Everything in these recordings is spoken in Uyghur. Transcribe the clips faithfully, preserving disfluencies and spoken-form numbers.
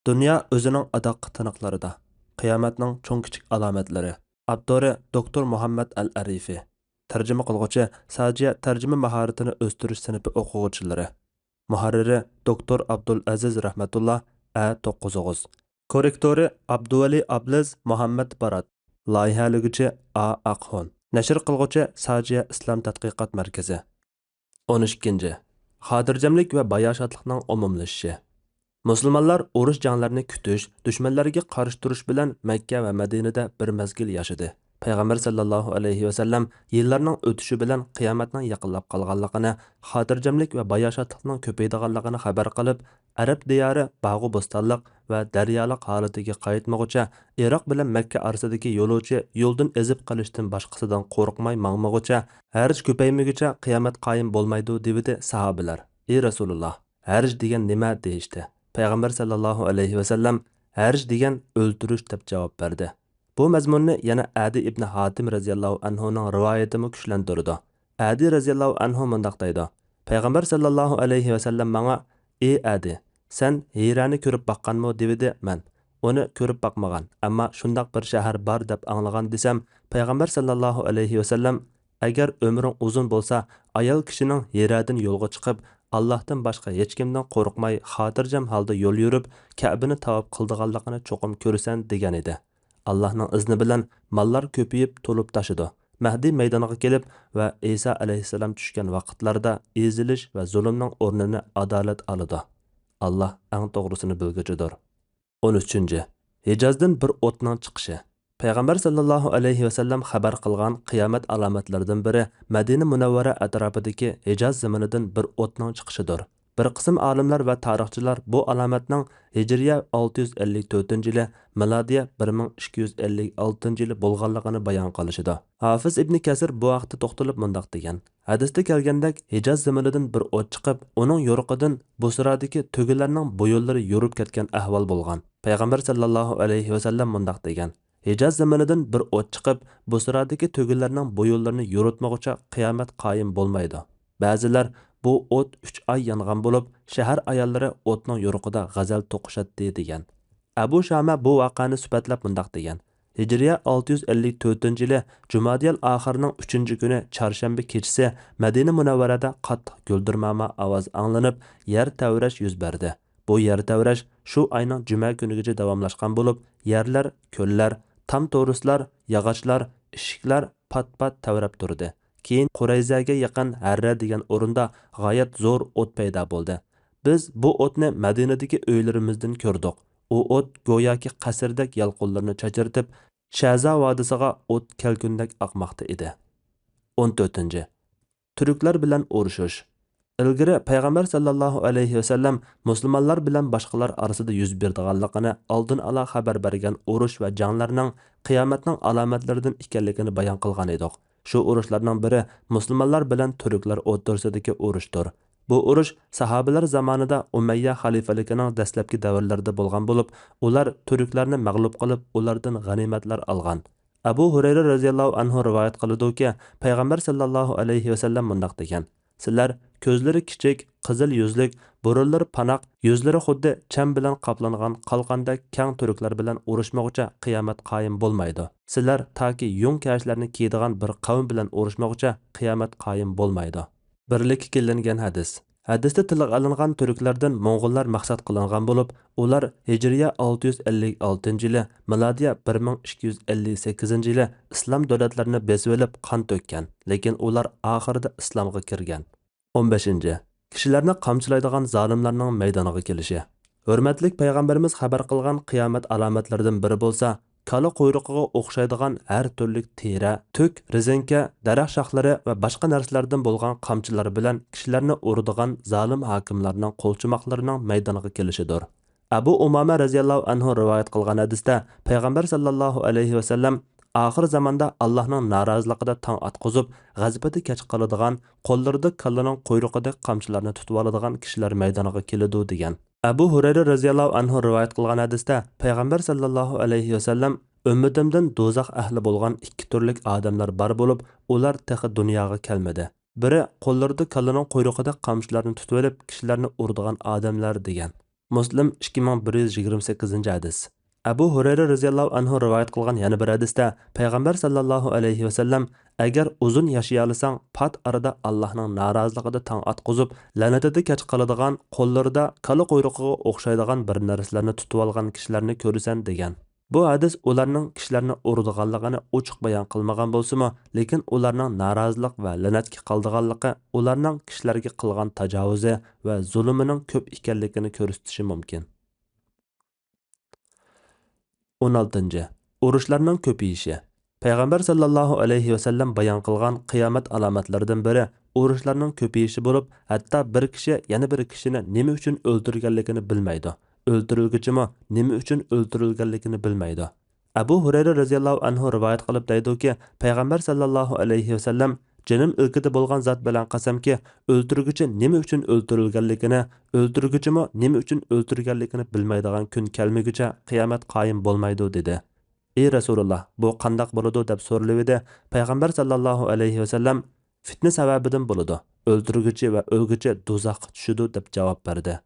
دۇنيا ئۆزىنىڭ ئاداققى تىنىقلىرىدا. قىيامەتنىڭ چوڭ كىچىك ئالامەتلىرى. ئاپتورى دوكتور مۇھەممەد ئەل ئەرىفى. تەرجىمە قىلغۇچى ساجىيە تەرجىمە ماھارىتىنى ئۆستۈرۈش سىنىپى ئوقۇغۇچىلىرى. مۇھەررىرى دوكتور ئابدۇل ئەزىز رەھمەتۇللا، ئە توققۇز ئوغۇز. كوررېكتورى ئابدۇۋەلى ئابلىز مۇھەممەد بارات. لايىھەلىگۈچى ئا ئاقھون. نەشر قىلغۇچى ساجىيە ئىسلام تەتقىقات مەركىزى. ئون ئىككىنچى، خاتىرجەملىك ۋە باياشاتلىقنىڭ ئومۇملىشىشى. مۇسۇلمانلار ئۇرۇش جەڭلەرنى كۈتۈش، دۈشمەنلەرگە قارشى تۇرۇش بىلەن مەككە ۋە مەدىنىدە بىر مەزگىل ياشىدى. پەيغەمبەر ساللاللاھۇ ئەلەيھى ۋەسەللەم يىللارنىڭ ئۆتۈشى بىلەن قىيامەتنىڭ يېقىنلاپ قالغانلىقىنى، خاتىرجەملىك ۋە باياشاتلىقنىڭ كۆپىيىدىغانلىقىنى خەۋەر قىلىپ، ئەرەب دىيارى باغۇ بوستانلىق ۋە دەريالىق ھالىتىگە قايتمىغۇچە، ئىراق بىلەن مەككە ئارىسىدىكى يولۇچى يولدىن ئېزىپ قېلىشتىن باشقىسىدىن قورقماي ماڭمىغۇچە، ھەرج كۆپەيمىگۈچە قىيامەت قايىم بولمايدۇ، دېۋىدى ساھابىلەر. ئى رەسۇلۇللا، ھەرج دېگەن نېمە؟ دېيىشتى. پەيغەمبەر ساللاللاھۇ ئەلەيھى ۋەسەللەم، ھەرج دېگەن ئۆلتۈرۈش، دەپ جاۋاب بەردى. بۇ مەزمۇننى يەنە ئەدى ئىبنى ھاتىم رەزىياللاھۇ ئەنھۇنىڭ رىۋايىتىمۇ كۈچلەندۈرىدۇ. ئەدى رەزىياللاھۇ ئەنھۇ مۇنداق دەيدۇ: پەيغەمبەر ساللاللاھۇ ئەلەيھى ۋەسەللەم ماڭا، ئى ئەدى، سەن ھىرانى كۆرۈپ باققانمۇ؟ دېۋىدى. مەن ئۇنى كۆرۈپ باقمىغان، ئەمما شۇنداق بىر شەھەر بار دەپ ئاڭلىغان، دېسەم، پەيغەمبەر ساللاللاھۇ ئەلەيھى ۋەسەللەم، ئەگەر ئۆمرۈڭ ئۇزۇن بولسا، ئايال كىشىنىڭ ھىرادىن يولغا چىقىپ، ئاللاھتىن باشقا ھېچكىمدىن قورقماي، خاتىرجەم ھالدا يول يۈرۈپ، كەبىنى تاۋاپ قىلىدىغانلىقىنى چوقۇم كۆرىسەن، دېگەن ئىدى. ئاللاھنىڭ ئىزنى بىلەن ماللار كۆپىيىپ، تولۇپ تاشىدۇ. مەھدى مەيدانغا كېلىپ ۋە ئىسا ئەلەيھىسسالام چۈشكەن ۋاقىتلاردا ئېزىلىش ۋە زۇلۇمنىڭ ئورنىنى ئادالەت ئالىدۇ. ئاللاھ ئەڭ توغرىسىنى بىلگۈچىدۇر. ئون ئۈچىنچى، ھىجازدىن بىر ئوتنىڭ چىقىشى. پەيغەمبەر ساللاللاھۇ ئەلەيھى ۋەسەللەم خەۋەر قىلغان قىيامەت ئالامەتلىرىدىن بىرى مەدىنە مۇنەۋۋەرە ئەتراپىدىكى ھىجاز زېمىنىدىن بىر ئوتنىڭ چىقىشىدۇر. بىر قىسىم ئالىملار ۋە تارىخچىلار بۇ ئالامەتنىڭ ھىجرىيە ئالتە يۈز ئەللىك تۆتىنچى يىلى، مىلادىيە بىر مىڭ ئىككى يۈز ئەللىك ئالتىنچى يىلى بولغانلىقىنى بايان قىلىشىدۇ. ھافىز ئىبنى كەسىر بۇ ھەقتە توختىلىپ مۇنداق دېگەن: ھەدىستە كەلگەندەك، ھىجاز زېمىنىدىن بىر ئوت چىقىپ، ئۇنىڭ يورۇقىدىن بۇسرادىكى تۆگىلەرنىڭ بويۇنلىرى يورۇپ كەتكەن ئەھۋال بولغان. پەيغەمبەر ساللاللاھۇ ئەلەيھى ۋەسەللەم مۇنداق دېگەن: ھىجاز زېمىنىدىن بىر ئوت چىقىپ، بۇسرادىكى تۆگىلەرنىڭ بويۇنلىرىنى يورۇتمىغۇچە قىيامەت قايىم بولمايدۇ. بەزىلەر، بۇ ئوت ئۈچ ئاي يانغان بولۇپ، شەھەر ئاياللىرى ئوتنىڭ يورۇقىدا غەزەل توقۇشاتتى، دېگەن. ئەبۇ شامە بۇ ۋەقەنى سۈپەتلەپ مۇنداق دېگەن: ھىجرىيە ئالتە يۈز ئەللىك تۆتىنچى يىلى جۇمادىيەل ئاخىرنىڭ ئۈچىنچى كۈنى، چارشەنبە كېچىسى مەدىنە مۇنەۋۋەرەدە قاتتىق گۈلدۈرماما ئاۋاز ئاڭلىنىپ، يەر تەۋرەش يۈز بەردى. بۇ يەر تەۋرەش شۇ ئاينىڭ جۈمە كۈنىگىچە داۋاملاشقان بولۇپ، يەرلەر، كۆللەر، تام تورۇسلار، ياغاچلار، ئىشىكلەر پات-پات تەۋرەپ تۇردى. كېيىن قۇرەيزەگە يېقىن ھەررە دېگەن ئورۇندا غايەت زور ئوت پەيدا بولدى. بىز بۇ ئوتنى مەدىنىدىكى ئۆيلىرىمىزدىن كۆردۇق. ئۇ ئوت گوياكى قەسىردەك يالقۇنلىرىنى چاچرىتىپ، شەزا ۋادىسىغا ئوت كەلكۈندەك ئاقماقتا ئىدى. ئون تۆتىنچى، تۈركلەر بىلەن ئۇرۇشۇش. ئىلگىرى پەيغەمبەر ساللاللاھۇ ئەلەيھى ۋەسەللەم مۇسۇلمانلار بىلەن باشقىلار ئارىسىدا يۈز بېرىدىغانلىقىنى ئالدىن ئالا خەۋەر بەرگەن ئۇرۇش ۋە جەڭلەرنىڭ قىيامەتنىڭ ئالامەتلىرىدىن ئىكەنلىكىنى بايان قىلغان ئىدۇق. شۇ ئۇرۇشلارنىڭ بىرى مۇسۇلمانلار بىلەن تۈركلەر ئوتتۇرىسىدىكى ئۇرۇشتۇر. بۇ ئۇرۇش ساھابىلەر زامانىدا ئۇمەييە خەلىپىلىكىنىڭ دەسلەپكى دەۋرلىرىدە بولغان بولۇپ، ئۇلار تۈركلەرنى مەغلۇپ قىلىپ، ئۇلاردىن غەنىيمەتلەر ئالغان. ئەبۇ ھۇرەيرە رەزىياللاھۇ ئەنھۇ رىۋايەت قىلىدۇكى، پەيغەمبەر ساللاللاھۇ ئەلەيھى ۋەسەللەم مۇنداق دېگەن: سىلەر كۆزلىرى كىچىك، قىزىل يۈزلۈك، بۇرۇنلىرى پاناق، يۈزلىرى خۇددى چەم بىلەن قاپلانغان قالقاندەك كەڭ تۈركلەر بىلەن ئۇرۇشمىغۇچە قىيامەت قايىم بولمايدۇ. سىلەر تاكى يۇڭ كەشلەرنى كىيىدىغان بىر قەۋم بىلەن ئۇرۇشمىغۇچە قىيامەت قايىم بولمايدۇ. بىرلىككە كېلىنگەن ھەدىس. ھەدىستە تىلغا ئېلىنغان تۈركلەردىن موڭغۇللار مەقسەت قىلىنغان بولۇپ، ئۇلار ھىجرىيە ئالتە يۈز ئەللىك ئالتىنچى يىلى، مىلادىيە بىر مىڭ ئىككى يۈز ئەللىك سەككىزىنچى يىلى ئىسلام دۆلەتلىرىنى بېسىۋېلىپ قان تۆككەن، لېكىن ئۇلار ئاخىرىدا ئىسلامغا كىرگەن. ئون بەشىنچى، كىشىلەرنى قامچىلايدىغان زالىملارنىڭ مەيدانغا كېلىشى. ھۆرمەتلىك پەيغەمبىرىمىز خەۋەر قىلغان قىيامەت ئالامەتلىرىدىن بىرى بولسا، كالا قۇيرۇقىغا ئوخشايدىغان ھەر تۈرلۈك تېرە، تۈك، رېزىنكە، دەرەخ شاخلىرى ۋە باشقا نەرسىلەردىن بولغان قامچىلار بىلەن كىشىلەرنى ئۇرىدىغان زالىم ھاكىملارنىڭ قولچىماقلىرىنىڭ مەيدانغا كېلىشىدۇر. ئەبۇ ئۇمامە رەزىياللاھۇ ئەنھۇ رىۋايەت قىلغان ھەدىستە، پەيغەمبەر ساللاللاھۇ ئەلەيھى ۋەسەللەم، ئاخىر زاماندا ئاللاھنىڭ نارازىلىقىدا تاڭ ئاتقۇزۇپ، غەزىپىدە كەچ قالىدىغان، قوللىرىدا كالىنىڭ قۇيرۇقىدەك قامچىلارنى تۇتۇۋالىدىغان كىشىلەر مەيدانغا كېلىدۇ، دېگەن. ئەبۇ ھۇرەيرە رەزىياللاھۇ ئەنھۇ رىۋايەت قىلغان ھەدىستە، پەيغەمبەر ساللاللاھۇ ئەلەيھى ۋەسەللەم، ئۈممىتىمدىن دوزاخ ئەھلى بولغان ئىككى تۈرلۈك ئادەملەر بار بولۇپ، ئۇلار تېخى دۇنياغا كەلمىدى. بىرى، قوللىرىدا كالىنىڭ قۇيرۇقىدەك قامچىلارنى تۇتۇۋېلىپ، كىشىلەرنى ئۇرىدىغان ئادەملەر، دېگەن. مۇسلىم، ئىككى مىڭ بىر يۈز يىگىرمە سەككىزىنچى ھەدىس. ئەبۇ ھۇرەيرە رەزىياللاھۇ ئەنھۇ رىۋايەت قىلغان يەنە بىر ھەدىستە پەيغەمبەر ساللاللاھۇ ئەلەيھى ۋەسەللەم، ئەگەر ئۇزۇن ياشىيالىساڭ، پات ئارىدا ئاللاھنىڭ نارازىلىقىدا تاڭ ئاتقۇزۇپ، لەنىتىدە كەچ قالىدىغان، قوللىرىدا كالا قۇيرۇقىغا ئوخشايدىغان بىر نەرسىلەرنى تۇتۇۋالغان كىشىلەرنى كۆرىسەن، دېگەن. بۇ ھەدىس ئۇلارنىڭ كىشىلەرنى ئۇرىدىغانلىقىنى ئوچۇق بايان قىلمىغان بولسىمۇ، لېكىن ئۇلارنىڭ نارازىلىق ۋە لەنەتكە قالىدىغانلىقى ئۇلارنىڭ كىشىلەرگە قىلغان تاجاۋۇزى ۋە زۇلۇمىنىڭ كۆپ ئىكەنلىكىنى كۆرسىتىشى مۇمكىن. ئون ئالتىنچى، ئۇرۇشلارنىڭ كۆپىيىشى. پەيغەمبەر ساللاللاھۇ ئەلەيھى ۋەسەللەم بايان قىلغان قىيامەت ئالامەتلىرىدىن بىرى ئۇرۇشلارنىڭ كۆپىيىشى بولۇپ، ھەتتا بىر كىشى يەنە بىر كىشىنى نېمە ئۈچۈن ئۆلتۈرگەنلىكىنى بىلمەيدۇ، ئۆلتۈرۈلگۈچىمۇ نېمە ئۈچۈن ئۆلتۈرۈلگەنلىكىنى بىلمەيدۇ. ئەبۇ ھۇرەيرە رەزىياللاھۇ ئەنھۇ رىۋايەت قىلىپ دەيدۇكى، پەيغەمبەر ساللاللاھۇ ئەلەيھى ۋەسەللەم، جېنىم ئىلكىدە بولغان زات بىلەن قەسەمكى، ئۆلتۈرگۈچى نېمە ئۈچۈن ئۆلتۈرۈلگەنلىكىنى، ئۆلتۈرگۈچىمۇ نېمە ئۈچۈن ئۆلتۈرگەنلىكىنى بىلمەيدىغان كۈن كەلمىگۈچە قىيامەت قايىم بولمايدۇ، دېدى. ئى رەسۇلۇللا، بۇ قانداق بولىدۇ؟ دەپ سورىلىۋىدى. پەيغەمبەر ساللاللاھۇ ئەلەيھى ۋەسەللەم، فىتنە سەۋەبىدىن بولىدۇ. ئۆلتۈرگۈچى ۋە ئۆلگۈچى دوزاخقا چۈشىدۇ، دەپ جاۋاب بەردى.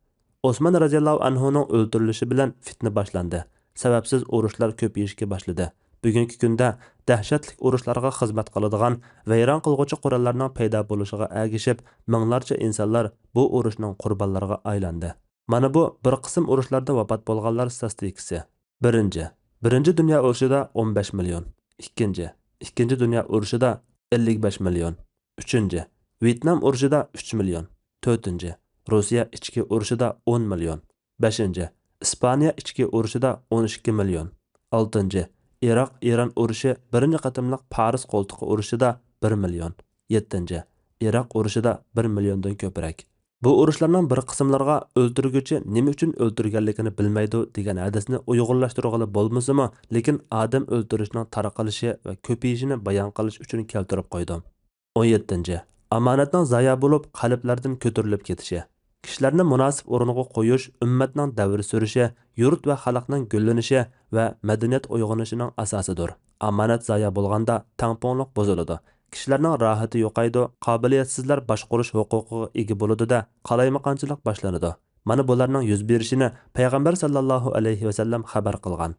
ئوسمان رەزىياللاھۇ ئەنھۇنىڭ ئۆلتۈرۈلۈشى بىلەن فىتنە باشلاندى. سەۋەبسىز ئۇرۇشلار كۆپىيىشكە باشلىدى. بۈگۈنكى كۈندە دەھشەتلىك ئۇرۇشلارغا خىزمەت قىلىدىغان ۋەيران قىلغۇچى قوراللارنىڭ پەيدا بولۇشىغا ئەگىشىپ، مىڭلارچە ئىنسانلار بۇ ئۇرۇشنىڭ قۇربانلىرىغا ئايلاندى. مانا بۇ بىر قىسىم ئۇرۇشلاردا ۋاپات بولغانلار ستاتىستىكىسى. بىرىنچى، بىرىنچى دۇنيا ئۇرۇشىدا ئون بەش مىليون. ئىككىنچى، ئىككىنچى دۇنيا ئۇرۇشىدا ئەللىك بەش مىليون. ئۈچىنچى، ۋيېتنام ئۇرۇشىدا ئۈچ مىليون. تۆتىنچى، روسىيە ئىچكى ئۇرۇشىدا ئون مىليون. بەشىنچى، ئىسپانىيە ئىچكى ئۇرۇشىدا ئون ئىككى مىليون. ئالتىنچى، ئىراق-ئىران ئۇرۇشى بىرىنچى قېتىملىق پارس قولتۇقى ئۇرۇشىدا بىر مىليون. يەتتىنچى، ئىراق ئۇرۇشىدا بىر مىليوندىن كۆپرەك. بۇ ئۇرۇشلارنىڭ بىر قىسىملىرىغا ئۆلتۈرگۈچى نېمە ئۈچۈن ئۆلتۈرگەنلىكىنى بىلمەيدۇ دېگەن ھەدىسنى ئۇيغۇنلاشتۇرغىلى بولمىسىمۇ، لېكىن ئادەم ئۆلتۈرۈشنىڭ تارقىلىشى ۋە كۆپىيىشىنى بايان قىلىش ئۈچۈن كەلتۈرۈپ قويدۇم. ئون يەتتىنچى، ئامانەتنىڭ زايا بولۇپ، قەلبلەردىن كۆتۈرۈلۈپ كېتىشى. كىشىلەرنى مۇناسىپ ئورۇنغا قويۇش ئۈممەتنىڭ دەۋر سۈرۈشى، يۇرت ۋە خەلقنىڭ گۈللىنىشى ۋە مەدەنىيەت ئويغىنىشىنىڭ ئاساسىدۇر. ئامانەت زايا بولغاندا تەڭپۇڭلۇق بۇزۇلىدۇ. كىشىلەرنىڭ راھىتى يوقايدۇ، قابىلىيەتسىزلەر باشقۇرۇش ھوقۇقىغا ئىگە بولىدۇ-دە، قالايمىقانچىلىق باشلىنىدۇ. مانا بۇلارنىڭ يۈز بېرىشىنى پەيغەمبەر ساللاللاھۇ ئەلەيھى ۋەسەللەم خەۋەر قىلغان.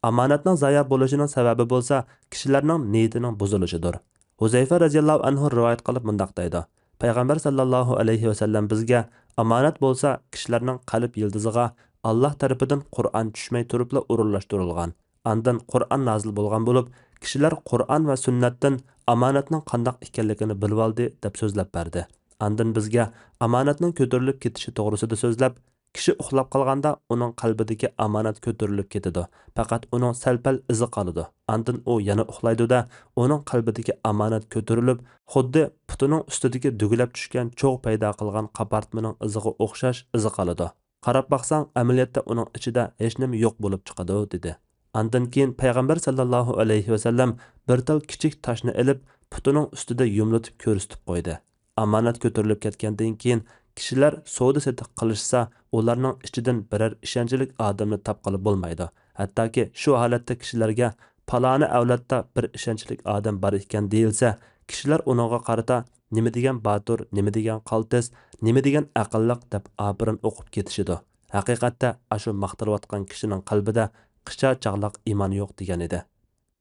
ئامانەتنىڭ زايا بولۇشىنىڭ سەۋەبى بولسا كىشىلەرنىڭ نىيىتىنىڭ بۇزۇلۇشىدۇر. ھۇزەيفە رەزىياللاھۇ ئەنھۇ رىۋايەت قىلىپ مۇنداق دەيدۇ، پەيغەمبەر ساللاللاھۇ ئەلەيھى ۋەسەللەم بىزگە، ئامانەت بولسا كىشىلەرنىڭ قەلب يىلتىزىغا ئاللاھ تەرىپىدىن قۇرئان چۈشمەي تۇرۇپلا ئورۇنلاشتۇرۇلغان. ئاندىن قۇرئان نازىل بولغان بولۇپ، كىشىلەر قۇرئان ۋە سۈننەتتىن ئامانەتنىڭ قانداق ئىكەنلىكىنى بىلىۋالدى، دەپ سۆزلەپ بەردى. ئاندىن بىزگە ئامانەتنىڭ كۆتۈرۈلۈپ كېتىشى توغرىسىدا سۆزلەپ، كىشى ئۇخلاپ قالغاندا ئۇنىڭ قەلبىدىكى ئامانەت كۆتۈرۈلۈپ كېتىدۇ، پەقەت ئۇنىڭ سەل-پەل ئىزى قالىدۇ. ئاندىن ئۇ يەنە ئۇخلايدۇ-دە، ئۇنىڭ قەلبىدىكى ئامانەت كۆتۈرۈلۈپ، خۇددى پۇتىنىڭ ئۈستىدىكى دۈگىلەپ چۈشكەن چوغ پەيدا قىلغان قاپارتمىنىڭ ئىزىغا ئوخشاش ئىزى قالىدۇ. قاراپ باقساڭ، ئەمەلىيەتتە ئۇنىڭ ئىچىدە ھېچنېمە يوق بولۇپ چىقىدۇ، دېدى. ئاندىن كېيىن پەيغەمبەر ساللاللاھۇ ئەلەيھى ۋەسەللەم بىر تال كىچىك تاشنى ئېلىپ، پۇتىنىڭ ئۈستىدە يۇمىلىتىپ كۆرسىتىپ قويدى. ئامانەت كۆتۈرۈلۈپ كەتكەندىن كېيىن، كىشىلەر سودا-سېتىق قىلىشسا، ئۇلارنىڭ ئىچىدىن بىرەر ئىشەنچلىك ئادەمنى تاپقىلى بولمايدۇ. ھەتتاكى شۇ ھالەتتە كىشىلەرگە، پالانى ئەۋلادتا بىر ئىشەنچلىك ئادەم بار ئىكەن، دېيىلسە، كىشىلەر ئۇنىڭغا قارىتا، نېمە دېگەن باتۇر، نېمە دېگەن قالتىس، نېمە دېگەن ئەقىللىق، دەپ ئاپىرىن ئوقۇپ كېتىشىدۇ. ھەقىقەتتە، ئاشۇ ماختىلىۋاتقان كىشىنىڭ قەلبىدە قىچا چاغلىق ئىمان يوق دېگەن ئىدى.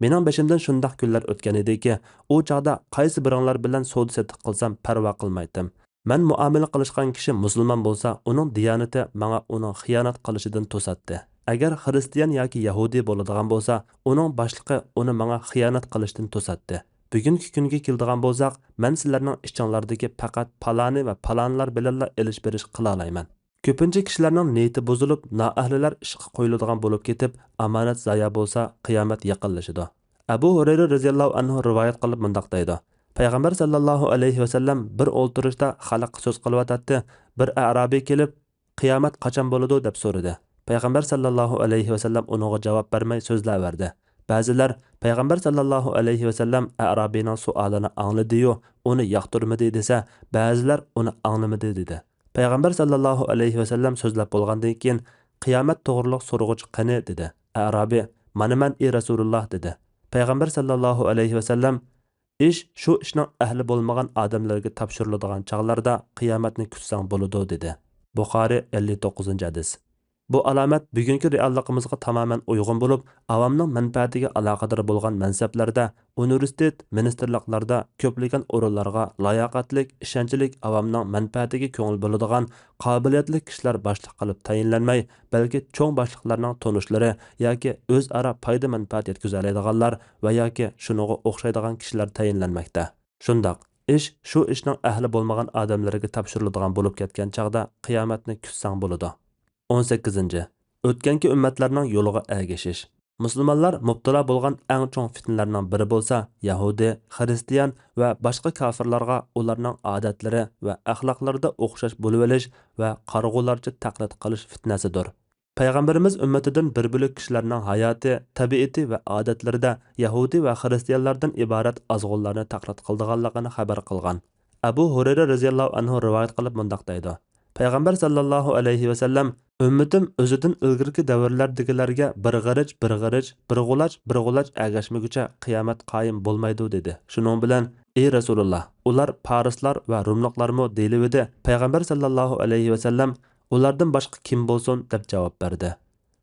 مېنىڭ بېشىمدىن شۇنداق كۈنلەر ئۆتكەن ئىدىكى، ئۇ چاغدا قايسى بىرىڭلار بىلەن سودا-سېتىق قىلسام پەرۋا قىلمايتتىم. مەن مۇئامىلە قىلىشقان كىشى مۇسۇلمان بولسا، ئۇنىڭ دىيانىتى ماڭا ئۇنىڭ خىيانەت قىلىشىدىن توساتتى. ئەگەر خىرىستىيان ياكى يەھۇدىي بولىدىغان بولسا، ئۇنىڭ باشلىقى ئۇنى ماڭا خىيانەت قىلىشتىن توساتتى. بۈگۈنكى كۈنگە كېلىدىغان بولساق، مەن سىلەرنىڭ ئىچىڭلاردىكى پەقەت پالانى ۋە پالانلار بىلەنلا ئېلىش-بېرىش قىلالايمەن. كۆپىنچە كىشىلەرنىڭ نىيىتى بۇزۇلۇپ، نائەھلىلەر ئىشقا قويۇلىدىغان بولۇپ كېتىپ، ئامانەت زايا بولسا، قىيامەت يېقىنلىشىدۇ. ئەبۇ ھۇرەيرە رەزىياللاھۇ ئەنھۇ رىۋايەت قىلىپ مۇنداق دەيدۇ، پەيغەمبەر ساللاللاھۇ ئەلەيھى ۋەسەللەم بىر ئولتۇرۇشتا خەلققە سۆز قىلىۋاتاتتى. بىر ئەرابىي كېلىپ، قىيامەت قاچان بولىدۇ؟ دەپ سورىدى. پەيغەمبەر ساللاللاھۇ ئەلەيھى ۋەسەللەم ئۇنىڭغا جاۋاب بەرمەي سۆزلەۋەردى. بەزىلەر، پەيغەمبەر ساللاللاھۇ ئەلەيھى ۋەسەللەم ئەرابىينىڭ سوئالىنى ئاڭلىدىيۇ، ئۇنى ياقتۇرمىدى دېسە، بەزىلەر ئۇنى ئاڭلىمىدى دېدى. پەيغەمبەر ساللاللاھۇ ئەلەيھى ۋەسەللەم سۆزلەپ بولغاندىن كېيىن، قىيامەت توغرۇلۇق سورىغۇچى قېنى؟ دېدى. ئەرابىي، مانا مەن، ئى رەسۇلۇللاھ، دېدى. پەيغەمبەر ساللاللاھۇ ئەلەيھى ۋەسەللەم، ئىش شۇ ئىشنىڭ ئەھلى بولمىغان ئادەملەرگە تاپشۇرۇلىدىغان چاغلاردا قىيامەتنى كۈتسەڭ بولىدۇ، دېدى. بۇخارىي، ئەللىك توققۇزىنچى ھەدىس. بۇ ئالامەت بۈگۈنكى رېئاللىقىمىزغا تامامەن ئۇيغۇن بولۇپ، ئاۋامنىڭ مەنپەئەتىگە ئالاقىدار بولغان مەنسەپلەردە، ئۇنىۋېرسىتېت، مىنىستىرلىقلاردا كۆپلىگەن ئورۇنلارغا لاياقەتلىك، ئىشەنچلىك، ئاۋامنىڭ مەنپەئەتىگە كۆڭۈل بۆلىدىغان قابىلىيەتلىك كىشىلەر باشلىق قىلىپ تەيىنلەنمەي، بەلكى چوڭ باشلىقلارنىڭ تونۇشلىرى ياكى ئۆزئارا پايدا-مەنپەئەت يەتكۈزەلەيدىغانلار ۋە ياكى شۇنىڭغا ئوخشايدىغان كىشىلەر تەيىنلەنمەكتە. شۇنداق ئىش شۇ ئىشنىڭ ئەھلى بولمىغان ئادەملەرگە تاپشۇرۇلىدىغان بولۇپ كەتكەن چاغدا قىيامەتنى كۈتسەڭ بولىدۇ. ئون سەككىزىنچى، ئۆتكەنكى ئۈممەتلەرنىڭ يولىغا ئەگىشىش. مۇسۇلمانلار مۇپتىلا بولغان ئەڭ چوڭ فىتنىلەرنىڭ بىرى بولسا يەھۇدىي، خىرىستىيان ۋە باشقا كاپىرلارغا ئۇلارنىڭ ئادەتلىرى ۋە ئەخلاقلىرىدا ئوخشاش بولۇۋېلىش ۋە قارىغۇلارچە تەقلىد قىلىش فىتنەسىدۇر. پەيغەمبىرىمىز ئۈممىتىدىن بىر بۆلەك كىشىلەرنىڭ ھاياتى، تەبىئىتى ۋە ئادەتلىرىدە يەھۇدىي ۋە خىرىستىيانلاردىن ئىبارەت ئازغۇنلارنى تەقلىد قىلىدىغانلىقىنى خەۋەر قىلغان. ئەبۇ ھۇرەيرە رەزىياللاھۇ ئەنھۇ رىۋايەت قىلىپ مۇنداق دەيدۇ: پەيغەمبەر ساللاللاھۇ ئەلەيھى ۋەسەللەم، ئۈممىتىم ئۆزىدىن ئىلگىرىكى دەۋرلەردىكىلەرگە بىر غېرىچ، بىر غېرىچ، بىر غۇلاچ، بىر غۇلاچ ئەگەشمىگۈچە قىيامەت قايىم بولمايدۇ، دېدى. شۇنىڭ بىلەن، ئى رەسۇلۇللا، ئۇلار پارسلار ۋە روملۇقلارمۇ دېيىلىۋىدى. پەيغەمبەر ساللاللاھۇ ئەلەيھى ۋەسەللەم، ئۇلاردىن باشقا كىم بولسۇن؟ دەپ جاۋاب بەردى.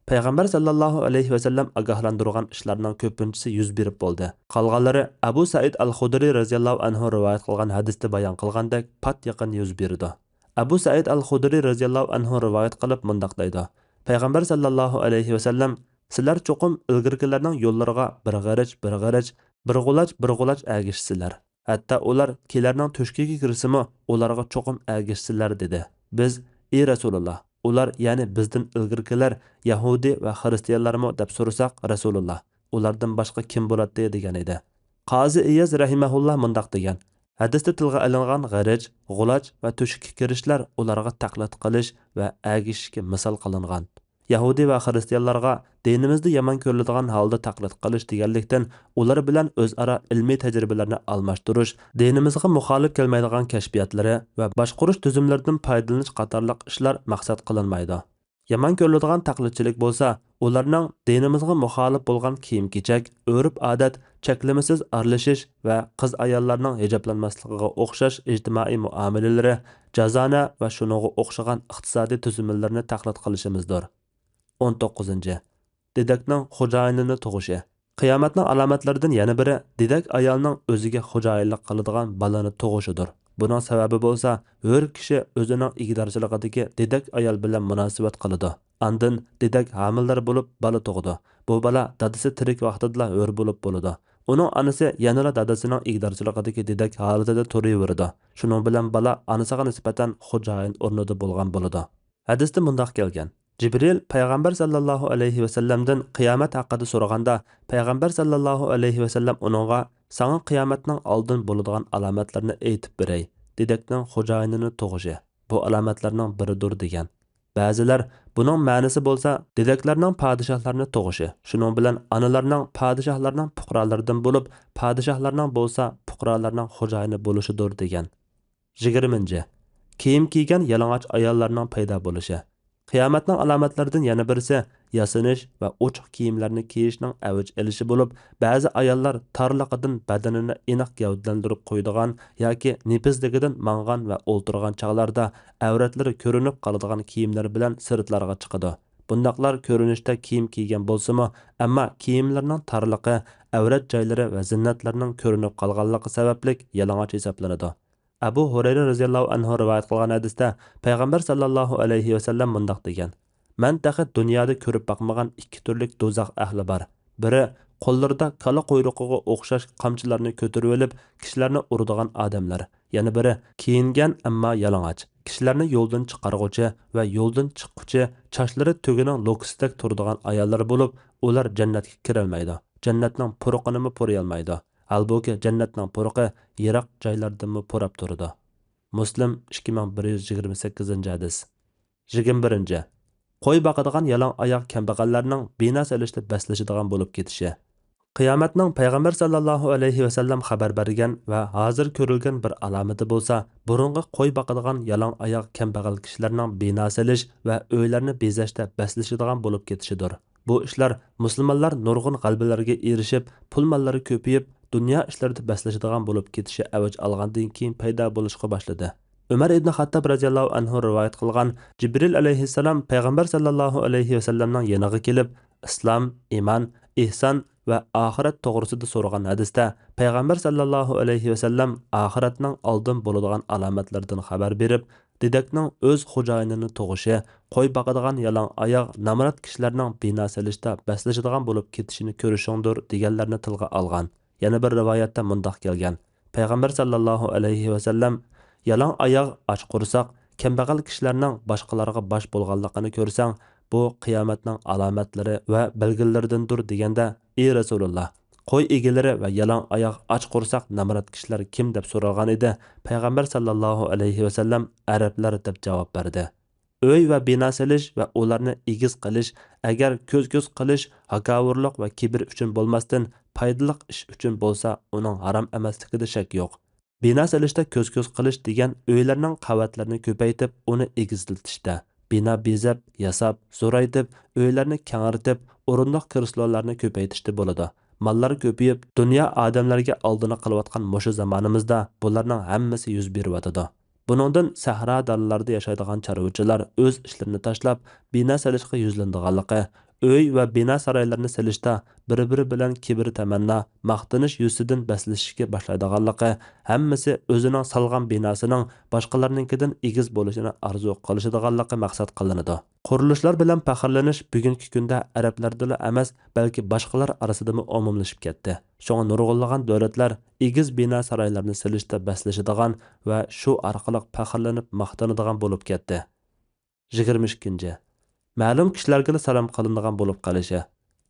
پەيغەمبەر ساللاللاھۇ ئەلەيھى ۋەسەللەم ئاگاھلاندۇرغان ئىشلارنىڭ كۆپىنچىسى يۈز بېرىپ بولدى. قالغانلىرى ئەبۇ سەئىد ئەل خۇدرى رەزىياللاھۇ ئەنھۇ رىۋايەت قىلغان ھەدىستە بايان قىلغاندەك پات يېقىن يۈز بېرىدۇ. ئەبۇ سەئىد ئەل خۇدرى رەزىياللاھۇ ئەنھۇ رىۋايەت قىلىپ مۇنداق دەيدۇ: پەيغەمبەر ساللاللاھۇ ئەلەيھى ۋەسەللەم، سىلەر چوقۇم ئىلگىرىكىلەرنىڭ يوللىرىغا بىر غېرىچ، بىر غېرىچ، بىر غۇلاچ، بىر غۇلاچ ئەگىشىسىلەر. ھەتتا ئۇلار كېلەرنىڭ تۆشۈكىگە كىرسىمۇ، ئۇلارغا چوقۇم ئەگىشسىلەر، دېدى. بىز، ئى رەسۇلۇللا، ئۇلار، يەنى بىزدىن ئىلگىرىكىلەر يەھۇدىي ۋە خىرىستىيانلارمۇ؟ دەپ سورىساق، رەسۇلۇللا، ئۇلاردىن باشقا كىم بولاتتى؟ دېگەن ئىدى. قازى ئىياز رەھىمەھۇللا مۇنداق دېگەن: ھەدىستە تىلغا ئېلىنغان غېرىچ، غۇلاچ ۋە تۆشۈككە كىرىشلەر ئۇلارغا تەقلىد قىلىش ۋە ئەگىشىشكە مىسال قىلىنغان. يەھۇدىي ۋە خىرىستىيانلارغا دىنىمىزدا يامان كۆرۈلىدىغان ھالدا تەقلىد قىلىش دېگەنلىكتىن، ئۇلار بىلەن ئۆزئارا ئىلمىي تەجرىبىلەرنى ئالماشتۇرۇش، دىنىمىزغا مۇخالىپ كەلمەيدىغان كەشپىياتلىرى ۋە باشقۇرۇش تۈزۈملىرىدىن پايدىلىنىش قاتارلىق ئىشلار مەقسەت قىلىنمايدۇ. يامان كۆرۈلىدىغان تەقلىدچىلىك بولسا، ئۇلارنىڭ دىنىمىزغا مۇخالىپ بولغان كىيىم-كېچەك، ئۆرپ-ئادەت، چەكلىمىسىز ئارىلىشىش ۋە قىز-ئاياللارنىڭ ھىجابلانماسلىقىغا ئوخشاش ئىجتىمائىي مۇئامىلىلىرى، جازانە ۋە شۇنىڭغا ئوخشىغان ئىقتىسادىي تۈزۈملىرىنى تەقلىد قىلىشىمىزدۇر. ئون توققۇزىنچى، دېدەكنىڭ خوجايىنىنى تۇغۇشى. قىيامەتنىڭ ئالامەتلىرىدىن يەنە بىرى دېدەك ئايالنىڭ ئۆزىگە خوجايىنلىق قىلىدىغان بالىنى تۇغۇشىدۇر. بۇنىڭ سەۋەبى بولسا، ھۆر كىشى ئۆزىنىڭ ئىگىدارچىلىقىدىكى دېدەك ئايال بىلەن مۇناسىۋەت قىلىدۇ. ئاندىن دېدەك ھامىلىدار بولۇپ بالا تۇغىدۇ. بۇ بالا دادىسى تىرىك ۋاقتىدىلا ھۆر بولۇپ بولىدۇ. ئۇنىڭ ئانىسى يەنىلا دادىسىنىڭ ئىگىدارچىلىقىدىكى دېدەك ھالىتىدە تۇرۇۋېرىدۇ. شۇنىڭ بىلەن بالا ئانىسىغا نىسبەتەن خوجايىن ئورنىدا بولغان بولىدۇ. ھەدىستە مۇنداق كەلگەن: جىبرىل پەيغەمبەر ساللاللاھۇ ئەلەيھى ۋەسەللەمدىن قىيامەت ھەققىدە سورىغاندا، پەيغەمبەر ساللاللاھۇ ئەلەيھى ۋەسەللەم ئۇنىڭغا، ساڭا قىيامەتنىڭ ئالدىن بولىدىغان ئالامەتلىرىنى ئېيتىپ بېرەي، دېدەكنىڭ خوجايىنىنى تۇغۇشى بۇ ئالامەتلەرنىڭ بىرىدۇر، دېگەن. بەزىلەر بۇنىڭ مەنىسى بولسا، دېدەكلەرنىڭ پادىشاھلارنى تۇغۇشى، شۇنىڭ بىلەن ئانىلارنىڭ پادىشاھلارنىڭ پۇقرالىرىدىن بولۇپ، پادىشاھلارنىڭ بولسا پۇقرالارنىڭ خوجايىنى بولۇشىدۇر، دېگەن. يىگىرمىنچى، كىيىم كىيگەن يالىڭاچ ئاياللارنىڭ پەيدا بولۇشى. قىيامەتنىڭ ئالامەتلىرىدىن يەنە بىرسى ياسىنىش ۋە ئوچۇق كىيىملەرنى كىيىشنىڭ ئەۋج ئېلىشى بولۇپ، بەزى ئاياللار تارلىقىدىن بەدىنىنى ئېنىق گەۋدىلەندۈرۈپ قويىدىغان ياكى نېپىزلىكىدىن ماڭغان ۋە ئولتۇرغان چاغلاردا ئەۋرەتلىرى كۆرۈنۈپ قالىدىغان كىيىملەر بىلەن سىرتلارغا چىقىدۇ. بۇنداقلار كۆرۈنۈشتە كىيىم كىيگەن بولسىمۇ، ئەمما كىيىملىرىنىڭ تارلىقى، ئەۋرەت جايلىرى ۋە زىننەتلىرىنىڭ كۆرۈنۈپ قالغانلىقى سەۋەبلىك يالىڭاچ ھېسابلىنىدۇ. ئەبۇ ھۇرەيرە رەزىياللاھۇ ئەنھۇ رىۋايەت قىلغان ھەدىستە پەيغەمبەر ساللاللاھۇ ئەلەيھى ۋەسەللەم مۇنداق دېگەن: مەن تېخى دۇنيادا كۆرۈپ باقمىغان ئىككى تۈرلۈك دوزاخ ئەھلى بار. بىرى، قوللىرىدا كالا قۇيرۇقىغا ئوخشاش قامچىلارنى كۆتۈرۈۋېلىپ، كىشىلەرنى ئۇرىدىغان ئادەملەر. يەنە بىرى، كىيىنگەن، ئەمما يالىڭاچ، كىشىلەرنى يولدىن چىقارغۇچى ۋە يولدىن چىققۇچى، چاچلىرى تۆگىنىڭ لوكىسىدەك تۇرىدىغان ئاياللار بولۇپ، ئۇلار جەننەتكە كىرەلمەيدۇ. جەننەتنىڭ پۇرىقىنىمۇ پۇرىيالمايدۇ. ھالبۇكى، جەننەتنىڭ پۇرىقى يىراق جايلاردىنمۇ پۇراپ تۇرىدۇ. مۇسلىم، ئىككى مىڭ بىر يۈز يىگىرمە سەككىزىنچى ھەدىس. يىگىرمە بىرىنچى، قوي باقىدىغان يالاڭ ئاياغ كەمبەغەللەرنىڭ بىنا سېلىشتا بەسلىشىدىغان بولۇپ كېتىشى. قىيامەتنىڭ پەيغەمبەر ساللاللاھۇ ئەلەيھى ۋەسەللەم خەۋەر بەرگەن ۋە ھازىر كۆرۈلگەن بىر ئالامىتى بولسا، بۇرۇنقى قوي باقىدىغان يالاڭ ئاياغ كەمبەغەل كىشىلەرنىڭ بىنا سېلىش ۋە ئۆيلەرنى بېزەشتە بەسلىشىدىغان بولۇپ كېتىشىدۇر. بۇ ئىشلار مۇسۇلمانلار نۇرغۇن غەلىبىلەرگە ئېرىشىپ، پۇل-ماللىرى كۆپىيىپ، دۇنيا ئىشلىرىدا بەسلىشىدىغان بولۇپ كېتىشى ئەۋج ئالغاندىن كېيىن پەيدا بولۇشقا باشلىدى. ئۆمەر ئىبن خەتتاب رەزىياللاھۇ ئەنھۇ رىۋايەت قىلغان جىبرىل ئەلەيھىسسالام پەيغەمبەر ساللاللاھۇ ئەلەيھى ۋەسەللەمنىڭ يېنىغا كېلىپ، ئىسلام، ئىمان، ئېھسان ۋە ئاخىرەت توغرىسىدا سورىغان ھەدىستە، پەيغەمبەر ساللاللاھۇ ئەلەيھى ۋەسەللەم ئاخىرەتنىڭ ئالدىن بولىدىغان ئالامەتلىرىدىن خەۋەر بېرىپ، دېدەكنىڭ ئۆز خوجايىنىنى تۇغۇشى، قوي باقىدىغان يالاڭ ئاياغ نامرات كىشىلەرنىڭ بىنا سېلىشتا بەسلىشىدىغان بولۇپ كېتىشىنى كۆرۈشۈڭدۇر، دېگەنلەرنى تىلغا ئالغان. يەنە بىر رىۋايەتتە مۇنداق كەلگەن، پەيغەمبەر ساللاللاھۇ ئەلەيھى ۋەسەللەم، يالاڭ ئاياغ، ئاچ قورساق، كەمبەغەل كىشىلەرنىڭ باشقىلارغا باش بولغانلىقىنى كۆرسەڭ، بۇ قىيامەتنىڭ ئالامەتلىرى ۋە بەلگىلىرىدىندۇر، دېگەندە، ئى رەسۇلۇللا، قوي ئىگىلىرى ۋە يالاڭ ئاياغ، ئاچ قورساق نامرات كىشىلەر كىم دەپ سورالغان ئىدى، پەيغەمبەر ساللاللاھۇ ئەلەيھى ۋەسەللەم ئەرەبلەر دەپ جاۋاب بەردى. ئۆي ۋە بىنا سېلىش ۋە ئۇلارنى ئېگىز قىلىش، ئەگەر كۆز-كۆز قىلىش، ھاكاۋۇرلۇق ۋە كىبىر ئۈچۈن بولماستىن، پايدىلىق ئىش ئۈچۈن بولسا، ئۇنىڭ ھارام ئەمەسلىكىدە شەك يوق. بىنا سېلىشتا كۆز-كۆز قىلىش دېگەن ئۆيلەرنىڭ قەۋەتلىرىنى كۆپەيتىپ، ئۇنى ئېگىزلىتىشتە، بىنا بېزەپ، ياساپ، زورايتىپ، ئۆيلەرنى كەڭرىتىپ، ئورۇندۇق كرېسلولارنى كۆپەيتىشتە بولىدۇ. ماللار كۆپىيىپ، دۇنيا ئادەملەرگە ئالدىنى قىلىۋاتقان مۇشۇ زامانىمىزدا بۇلارنىڭ ھەممىسى يۈز بېرىۋاتىدۇ. بۇنىڭدىن سەھرا دالىلاردا ياشايدىغان چارۋىچىلار ئۆز ئىشلىرىنى تاشلاپ، بىنا سېلىشقا يۈزلىنىدىغانلىقى، ئۆي ۋە بىنا سارايلىرىنى سېلىشتا بىر-بىرى بىلەن كىبىر تەمەننا، ماختىنىش يۈزىسىدىن بەسلىشىشكە باشلايدىغانلىقى، ھەممىسى ئۆزىنىڭ سالغان بىناسىنىڭ باشقىلارنىڭكىدىن ئېگىز بولۇشىنى ئارزۇ قىلىشىدىغانلىقى مەقسەت قىلىنىدۇ. قۇرۇلۇشلار بىلەن پەخىرلىنىش بۈگۈنكى كۈندە ئەرەبلەردىلا ئەمەس، بەلكى باشقىلار ئارىسىدىمۇ ئومۇملىشىپ كەتتى. شۇڭا نۇرغۇنلىغان دۆلەتلەر ئېگىز بىنا سارايلارنى سېلىشتا بەسلىشىدىغان ۋە شۇ ئارقىلىق پەخىرلىنىپ ماختىنىدىغان بولۇپ كەتتى. يىگىرمە ئىككىنچى، مەلۇم كىشىلەرگىلا سالام قىلىنىدىغان بولۇپ قېلىشى.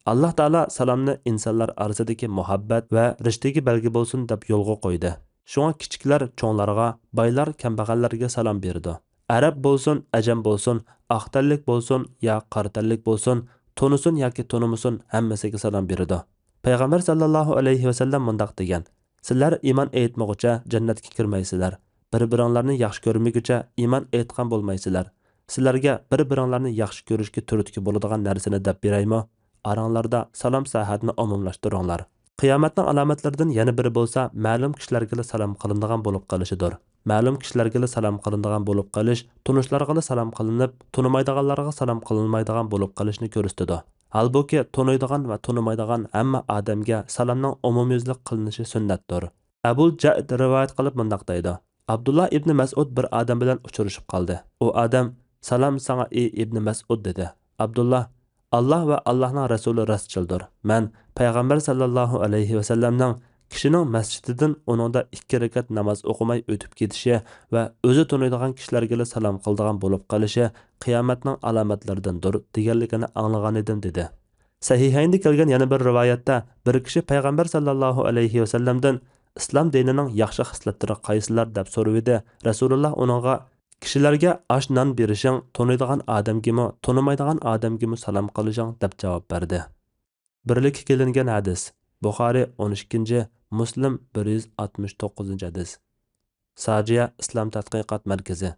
ئاللاھ تائالا سالامنى ئىنسانلار ئارىسىدىكى مۇھەببەت ۋە رىشتىگە بەلگە بولسۇن دەپ يولغا قويدى. شۇڭا كىچىكلەر چوڭلارغا، بايلار كەمبەغەللەرگە سالام بېرىدۇ. ئەرەب بولسۇن، ئەجەم بولسۇن، ئاق تەنلىك بولسۇن يا قارا تەنلىك بولسۇن، تونۇسۇن ياكى تونۇمىسۇن، ھەممىسىگە سالام بېرىدۇ. پەيغەمبەر ساللاللاھۇ ئەلەيھى ۋەسەللەم مۇنداق دېگەن، سىلەر ئىمان ئېيتمىغۇچە جەننەتكە كىرمەيسىلەر. بىر-بىرىڭلارنى ياخشى كۆرمىگۈچە ئىمان ئېيتقان بولمايسىلەر. سىلەرگە بىر-بىرىڭلارنى ياخشى كۆرۈشكە تۈرتكە بولىدىغان نەرسىنى دەپ بېرەيمۇ؟ ئاراڭلاردا سالام ساياھەتنى ئومۇملاشتۇرۇڭلار. قىيامەتنىڭ ئالامەتلىرىدىن يەنە بىرى بولسا، مەلۇم كىشىلەرگىلا سالام قىلىنىدىغان بولۇپ قېلىشىدۇر. مەلۇم كىشىلەرگىلا سالام قىلىنىدىغان بولۇپ قېلىش، تونۇشلارغىلا سالام قىلىنىپ، تونۇمايدىغانلارغا سالام قىلىنمايدىغان بولۇپ قېلىشنى كۆرسىتىدۇ. ھالبۇكى، تونۇيدىغان ۋە تونۇمايدىغان ھەممە ئادەمگە سالامنىڭ ئومۇميۈزلۈك قىلىنىشى سۈننەتتۇر. ئەبۇل جەئد رىۋايەت قىلىپ مۇنداق دەيدۇ، ئابدۇللا ئىبنى مەسئۇد بىر ئادەم بىلەن ئۇچرىشىپ قالدى. ئۇ ئادەم، سالام ساڭا، ئى ئىبنى مەسئۇد، دېدى. ئابدۇللا، ئاللاھ ۋە ئاللاھنىڭ رەسۇلى راستچىلدۇر. مەن پەيغەمبەر ساللاللاھۇ ئەلەيھى ۋەسەللەمنىڭ كىشىنىڭ مەسچىتىدىن ئۇنىڭدا ئىككى رەكەت ناماز ئوقۇماي ئۆتۈپ كېتىشى ۋە ئۆزى تونۇيدىغان كىشىلەرگىلا سالام قىلىدىغان بولۇپ قېلىشى قىيامەتنىڭ ئالامەتلىرىدىندۇر دېگەنلىكىنى ئاڭلىغانىدىم، دېدى. سەھىھەيندە كەلگەن يەنە بىر رىۋايەتتە، بىر كىشى پەيغەمبەر ساللاللاھۇ ئەلەيھى ۋەسەللەمدىن، ئىسلام دىنىنىڭ ياخشى خىسلەتلىرى قايسىلار؟ دەپ سورىۋىدى. رەسۇلۇللاھ ئۇنىڭغا، كىشىلەرگە ئاش-نان بېرىشىڭ، تونۇيدىغان ئادەمگىمۇ، تونۇمايدىغان ئادەمگىمۇ سالام قىلىشىڭ، دەپ جاۋاب بەردى. بىرلىككە كېلىنگەن ھەدىس. بۇخارىي ئون ئىككىنچى، مۇسلىم بىر يۈز ئاتمىش توققۇزىنچى ھەدىس. ساجىيە ئىسلام تەتقىقات مەركىزى.